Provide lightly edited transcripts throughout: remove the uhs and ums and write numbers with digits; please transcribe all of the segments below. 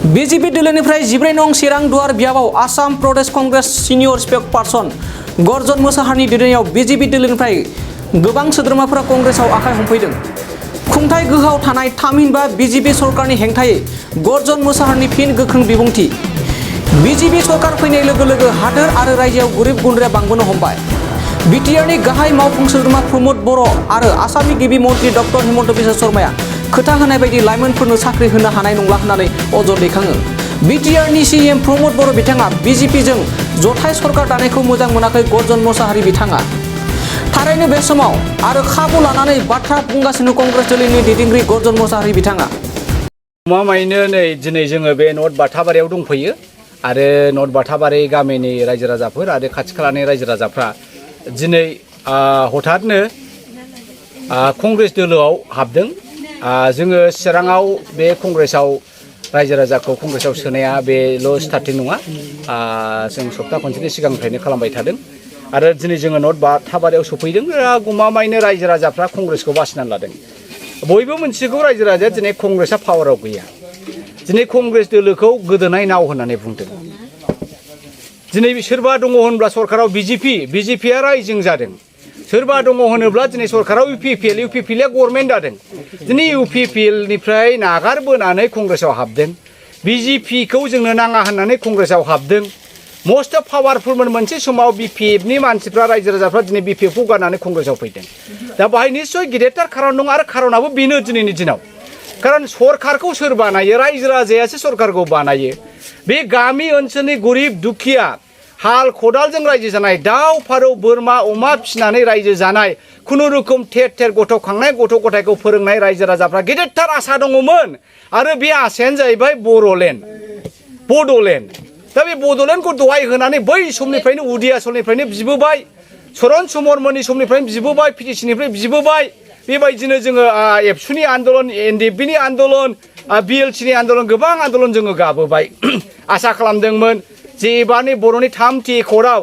BJP दोलोनिफ्राय 12 नं चिरां दुवार बियाबाव Assam Pradesh Congress senior स्पेक्सपारसन गर्जन मोसाहारिनि दैदेननायाव बीजेपी दोलोनिफ्राय गोबां सोद्रोमाफोरा कंग्रेसआव आखाइ हमफैदों। खुंथाय गोहोआव थानाय थामहिनबा बीजेपी सरकारनि हेंथायै गर्जन मोसाहारिनि फिन गोख्रों बिबुंथि। बीजेपी सरकार फैनाय लोगो लोगो हादोर आरो रायजोआव गोरिब गुन्द्राया बांबोनो हमबाय। बिटिआरनि गाहाय मावफुं सोद्रोमा प्रमद बर' आरो आसामनि गिबि मन्त्रि डक्टर हिमन्त बिश्व शर्माया खोथा होनाय बायदि लाइमोनफोरनो साख्रि होनो हानाय नंला होननानै अजद दैखाङो। बिटिआरनि सीएम प्रमद बर' बिथाङा बीजेपीजों जथाय सरकार दानायखौ मोजां मोनाखै गर्जन मोसाहारि बिथाङा। थारैनो बे समाव आरो खाबु लानानै बाथ्रा बुंगासिनो कंग्रेस दोलोनि दैदेनगिरि गर्जन मोसाहारि बिथाङा। गमामायैनो नै दिनै जोङो बे नर्थ बाथाबारियाव दंफैयो आरो नर्थ बाथाबारि गामिनि रायजो राजाफोर आरो खाथि खालानि रायजो राजाफ्रा दिनै हठातनो कंग्रेस दोलोआव हाबदों। जोङो चिराङाव बे कंग्रेसआव रायजो राजाखौ कंग्रेसआव सोनाया बेल' स्टार्टिं नङा, जों सप्ता खनसेनि सिगांनिफ्रायनो खालामबाय थादों आरो दिनै जोङो नर्थ बाथाबारियाव सफैदों। गमामायैनो रायजो राजाफ्रा कंग्रेसखौ बासिनानै लादों। बयबो मोनथिगौ रायजो राजाया दिनै कंग्रेसआ पावाराव गैया। दिनै कंग्रेस दोलोखौ गोदोनाय नाव होननानै बुंदों। दिनै सोरबा दङ होनब्ला सरकाराव बिजेपिआ राइजिं जादों। सोरबा दङ होनोब्ला दिनै सरकाराव इउपिपिएलआ गभर्नमेन्ट जादों। दिनै इउपिपिएलनिफ्राय नागारबोनानै कंग्रेसआव हाबदों। बिजेपिखौ जोंनो नाङा होननानै कंग्रेसआव हाबदों। मस्ट पावारफुलमोन मोनसे समाव बिपिएफनि मानसिफ्रा रायजो राजाफ्रा दिनै बिपिएफखौ गारनानै कंग्रेसआव फैदों। दा बाहाय निस्सय गिदिरथार खारन दं आरो खारनाबो बेनो दिनैनि दिनाव। खारन सरकारखौ सोर बानायो? रायजो राजायासो सरकारखौ बानायो। बे गामि ओनसोलनि गरिब दुखिया हाल खदालजों रायजो जानाय, दाउ फारौ बोरमा अमा फिसिनानै रायजो जानाय, खुनुरुखुम थेर गथ' खांनाय गथ' गथायखौ फोरोंनाय रायजो राजाफ्रा गिदिरथार आसा दङमोन आरो बे आसायानो जाहैबाय बड'लेण्ड। दा बे बड'लेण्डखौ दहाय होनानै बै समनिफ्रायनो उदिया समनिफ्रायनो बिबोबाय, चरन चमरमोननि समनिफ्रायनो बिबोबाय, पिटिसिनिफ्राय बिबोबाय। बेबायदिनो जोङो एबसुनि आन्दलन, एनडिएफबिनि आन्दलन, बिएलसिनि आन्दलन, गोबां आन्दलन जोङो गाबोबाय। आसा खालामदोंमोन जे एबारनि बर'नि थामथि एकर्डआव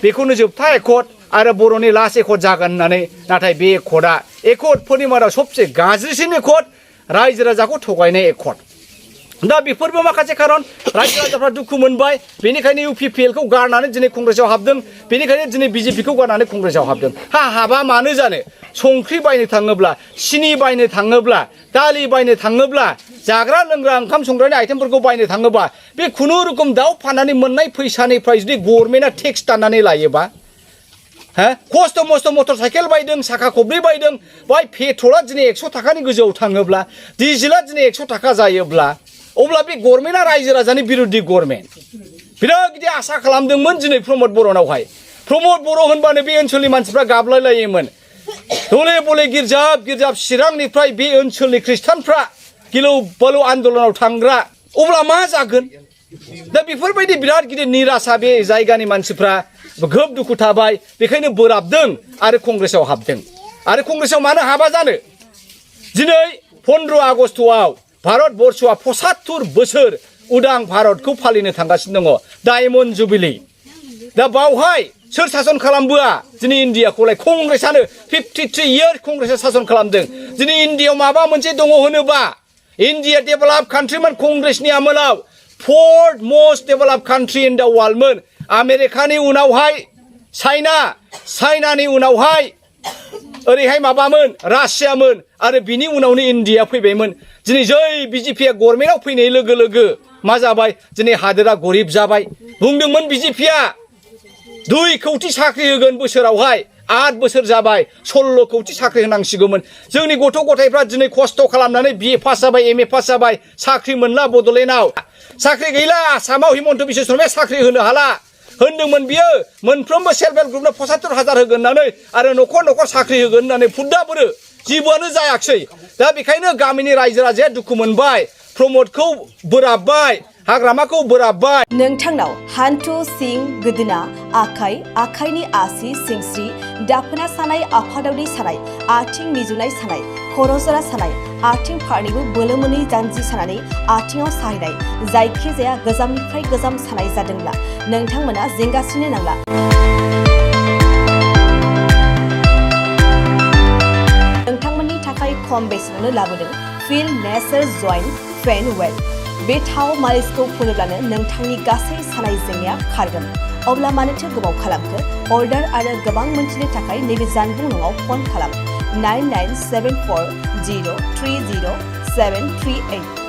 बेखौनो जोबथा एकर्ड आरो बर'नि लास्ट एकर्ड जागोन होननानै। नाथाय बे एकर्डफोरनि मादाव सबसे गाज्रिसिन एकर्ड, रायजो राजाखौ थगायनाय एकर्ड। दा बेफोरबो माखासे खारन रायजो राजाफ्रा दुखु मोनबाय। बेनिखायनो इउपिपिएलखौ गारनानै दिनै कंग्रेसआव हाबदों। बेनिखायनो दिनै बिजेपिखौ गारनानै कंग्रेसआव हाबदों। हाबा मानो जानो? संख्रि बायनो थाङोब्ला, सिनि बायनो थाङोब्ला, दालि बायनो थाङोब्ला, जाग्रा लोंग्रा ओंखाम संग्रानि आइटेमफोरखौ बायनो थाङोब्ला बे खुनुरुखुम दाउ फाननानै मोननाय फैसानिफ्राय जुदि गभर्नमेन्टआ टेक्स दाननानै लायोबा, खस्थ' मस्थ' मटर साइकेल बायदों, साखा खब्रै बायदों, बाय पेट्रला दिनै 100 थाखानि गोजौआव थाङोब्ला, डिजेला दिनै 100 थाखा जायोब्ला, अब्ला बे गभर्नमेन्टआ रायजो राजानि बिरुद्ध गभर्नमेन्ट। बिराद गिदिर आसा खालामदोंमोन दिनै प्रमद बर'नावहाय। प्रमद बर' होनबानो बे ओनसोलनि मानसिफ्रा गाबलायलायोमोन। दले बले गिर्जाब चिरांनिफ्राय बे ओनसोलनि ख्रिस्टानफ्रा गिलौ बालौ आन्दलनाव थांग्रा, अब्ला मा जागोन? दा बेफोरबायदि बिराद गिदिर निराशा बे जायगानि मानसिफ्रा गोब दुखु थाबाय। बेखायनो बोराबदों आरो कंग्रेसआव हाबदों। आरो कंग्रेसआव मानो हाबा जानो? दिनै 15 आगस्टआव भारत बर्षआ 75 बोसोर उदां भारतखौ फालिनो थांगासिनो दङ, डायमन्ड जुबिली। दा बावहाय सोर सासन खालामबोआ? दिनै इन्डियाखौलाय कंग्रेसआनो 53 इयार कंग्रेसआ सासन खालामदों। दिनै इन्डियायाव माबा मोनसे दङ होनोबा इन्डिया डेभेलप कान्ट्रिमोन कंग्रेसनि आमोलाव, 4th most developed country in the worldमोन। आमेरिकानि उनावहाय चाइनानि उनावहाय ओरैहाय माबामोन रासियामोन आरो बिनि उनावनो इन्डिया फैबायमोन। दिनै जै बिजेपिया गभर्नमेन्टआव फैनाय लोगो लोगो मा जाबाय? दिनै हादोरा गरिब जाबाय। बुंदोंमोन बिजेपिया 2 कौटि साख्रि होगोन बोसोरावहाय, 8 बोसोर जाबाय 16 कौटि साख्रि होनांसिगौमोन। जोंनि गथ' गथायफ्रा दिनै खस्थ' खालामनानै बिए पास जाबाय, एमए पास जाबाय, साख्रि मोनला बड'लेण्डआव। साख्रि गैला आसामाव हिमन्त बिश्व शर्माया साख्रि होनो हाला होनदोंमोन बियो। मोनफ्रोमबो सेल्फ हेल्प ग्रुपनो 75,000 होगोन होननानै आरो न'खर साख्रि होगोन होननानै फुद्दाबोरो जेबोआनो जायाखिसै। दा बेखायनो गामिनि रायजो राजाया दुखु मोनबाय, प्रमदखौ बोराबबाय, हाग्रामाखौ बोराबबाय। नोंथांनाव हान्थु सिं गोदोना आखाइनि आसि सिंस्रि दाफोना सानाय आफादावनि सानाय आथिं मिजुनाय सानाय खर' जरा सानाय आथिं फारनैबो बोलो मोनै जानजि सानानै आथिङाव साहैनाय जायखिजाया गोजामनिफ्राय गोजाम सानाय जादोंब्ला नोंथांमोना जिंगासिनो नांला। नोंथांमोननि थाखाय खम बेसेनावनो लाबोदों फिल नेचार जइन्ट पेन वेल। बे थाव मालिसखौ फुनोब्लानो नोंथांनि गासै सानाय जेंनाया खारगोन। अब्ला मानोथो गोबाव खालामखो? अर्डार आरो गोबां मोनथिनो थाखाय नैबे जानबुं नङाव फन खालाम 9974030738।